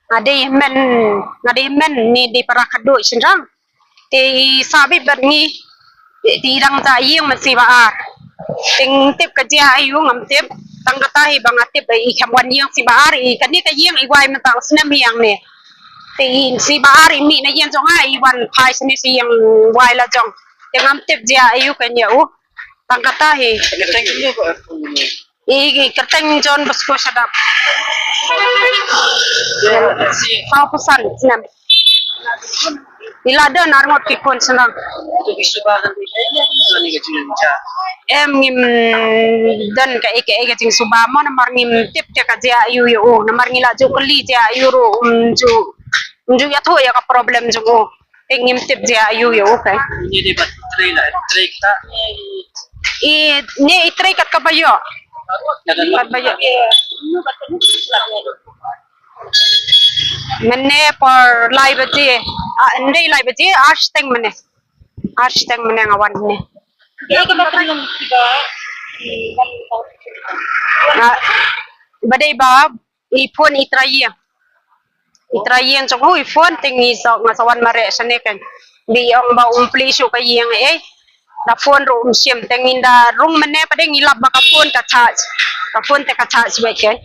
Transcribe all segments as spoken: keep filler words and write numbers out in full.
Nga dei hynmen, nga dei hynmen ne dei para khadduh shynrang. Te i sah beit bad ngi. Te i dang jia ïing mynsngi ba ar. Te ngim tip ka jia aïu ngam tip. Tang kata hi ba nga tip i kham wan ïing sngi ba ar, i kane ka ïing i wai mynta u snem hi hangne. Te i sngi ba ar i mih na ïing jong nga i wan phai shane sha ïing wai la jong. Te ngam tip jia aïu kane u. Tang kata hi. I, i kyrteng John Bosco Shadap. Saw phew san snem. I la don ar ngut ki khun shynrang. Em, ngim don kaei kaei ka jingsuba mo, namar ngim tip te ka jia aïu ïa u, namar ngi la ju kylli jia aïu ruh um ju, um ju ïathuh ïa ka problem jong u. Te ngim tip jia aïu ïa u ka. Ni dei ba trei la, trei kata. I, ne i trei kat kaba ïoh. Kat ba ïoh. Mynne por lai baje. Ah, ndei lai baje, ar shiteng mynne. Ar shiteng mynne nga wan mynne. Ah, ba dei ba i phone i trai ïing. I trai ïing jong u i phone te ngi sa, nga sa wan mareh shane kan. Dei ong ba um plie shuh ka ïing eh. Da phone ruh um shim te ngin da rung mynne pat de ngi lap ba ka phone ka charge. Ka phone te ka charge beit kan.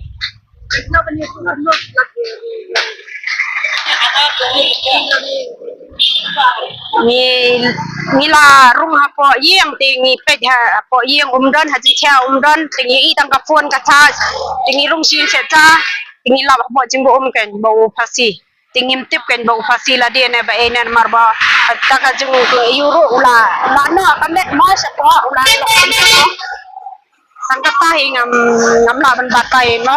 Ngi, ngi la rung hapoh ïing te ngi peit hapoh ïing um don, ha jingkhia um don, te ngi ïohi tang ka phone ka charge, te ngi rung shisha te ngi lap hapoh jingbuh um kan ba u phasi. Te ngim tip kan ba u phasi lade ne ba ei ne, namar ba kata ka jing ïu ruh u la, u la noh ka met mo shapoh u la noh. Tang kata hi ngam, ngam lah ban batai mo.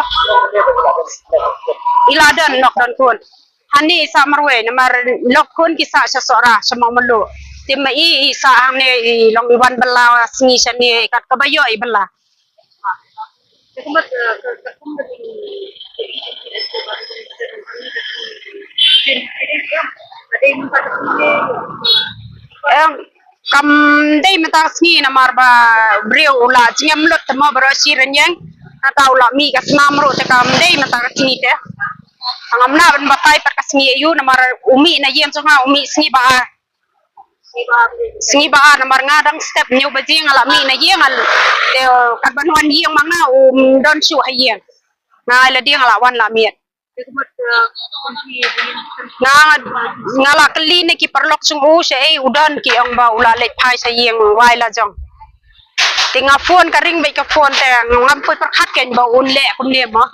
I la don lok don khun. Hangne i sah marwei namar lok khun ki sah sha Sohra sha Mawmluh. Te ma i, i sah hangne i long i wan bylla sngi shane kat kaba ïoh i bylla. Em, kam dei mynta ka sngi namar ba briew u la jingem lut te mo baroh shi rynieng. Kata u la mih ka snam ruh te kam dei mynta ka sngi te. Ngam lah ban batai pat ka sngi aïu namar u mih na ïing jong nga u mih sngi ba ar. Sngi ba ar namar nga dang step hynñiew baje nga la mih na ïing, nga te katba wan ïing ma nga um don shuh ha ïing. Nga ai lade nga la wan la miet. Nga, nga la kylli na ki paralok jong u shaei u don, ki ong ba u la leit phai sha ïing wai la jong. Te nga phone ka ring beit ka phone te ngam poi pyrkhat kein ba un leh kumne mo.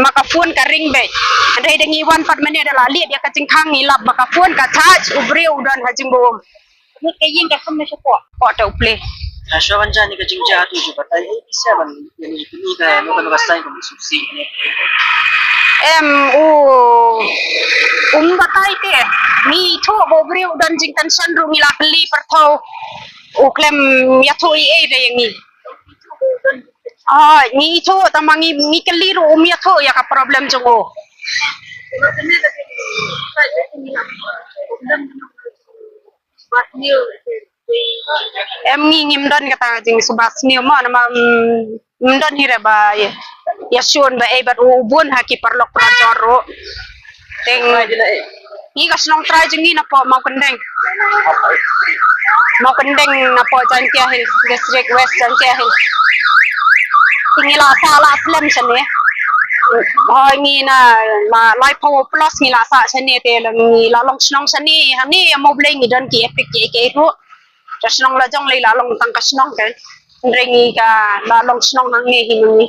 Ma ka phone ka ring beit. Hynrei da ngi wan pat mynne da la leit ïa ka jingkhang ngi lap ba ka phone ka charge u briew u don ha jingbuh um. Lut ka ïing ka kham na shapoh. Poh te u plie. Ha shuwa ban jan ïa ka jingjia tu ju batai ei pisa ban ïa ni pini ka no ka no ka sign ka suk si. Em u um batai te. Ngi ithuh ba u briew u don jingtension ruh ngi la kylli pyrtho. U khlem ïathuh ei ei da ïa ngi. Ah, ngi ithuh tang ma ngi, ngi kylli ruh um ïathuh ïa ka problem jong u. Em ngi ngim don kata ka jingsuba sniew mo namar ngim don hi re ba ïa, ïa shun ba ei bad u bun ha ki paralok parajor ruh. Te ngi ka shnong trai jong ngi napoh Mawkyndeng. Mawkyndeng napoh Jaintia Hills, District West Jaintia Hills. Te ngi la sah la slem shane. Hoi ngi na la laiphew plus ngi la sah shane te la ngi la long shnong shane. Hangne ïa Mawblei ngi don ki epic ki ei ki ei ruh. Ka shnong la jong lei la long tang ka shnong kan. Hynrei ngi ka la long shnong hangne hi ma ngi.